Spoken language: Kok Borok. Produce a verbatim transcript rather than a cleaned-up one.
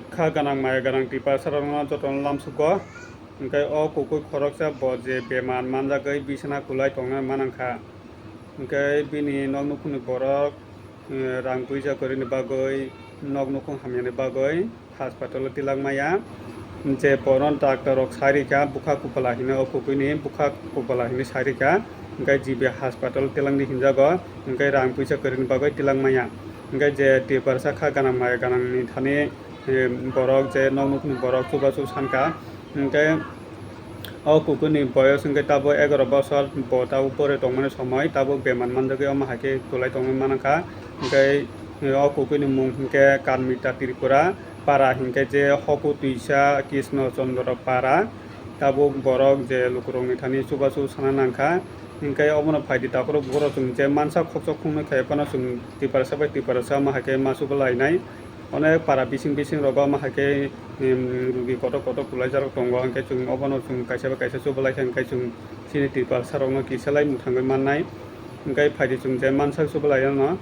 Kha gwnang maya gwnang Tiprasarokno jotono lamsugo. Hwnkhe o kukui khoroksa bo je bemar manjagwi bisana kulai tongna manang kha. Hwnkhe bini nok nukhungni borok, eh, rang puisa kwrwini bagwi, nok nukhung hamyani bagwi hospitalo tilak maya. Je bono doctor rok sai rikha, bwkha kupala hinwi o kukuini bwkha kupala hinwi sai rikha. Hwnkhe G B hospitalo tilangni hinjago, hwnkhe rang puisa kwrwini bagwi tilak maya. Hwnkhe je Tiprasa kha gwnang maya gwnangni thani, eh, borok je nok nukhungni borok chubachu sankha. Hwnkhe o kukuini boyos hwnkhe tabuk egaroh bosor, bo tabuk pore tongmani somoi, tabuk bemar manjagwi omo hai khe kwlai tongwi manang kha. Hwnkhe, eh, o kukuini mung hwnkhe Kanmita Tripura, para hwnkhe je Hoku Twisa Krishna Chandra para. Tabuk borok je lukurokni thani chubachu sana nang kha. Hwnkhe obono phaidi takhorok bukhorok chwng je mansa khokchok khungnwi khai phano chwng Tiprasa bai Tiprasa omo hai khe ma chubalainai. Onek para bising bising rogo omo hai khe, em, rugi kotor kotor kwlaijarok tongo, hwnkhe chwng obono chwng kaisa bai kaisa chubalai kha, hwnkhe chwng chini Tiprasarokno kisalai mwthangwi mannai. Hwnkhe phaidi chwng je mansa chubalaino.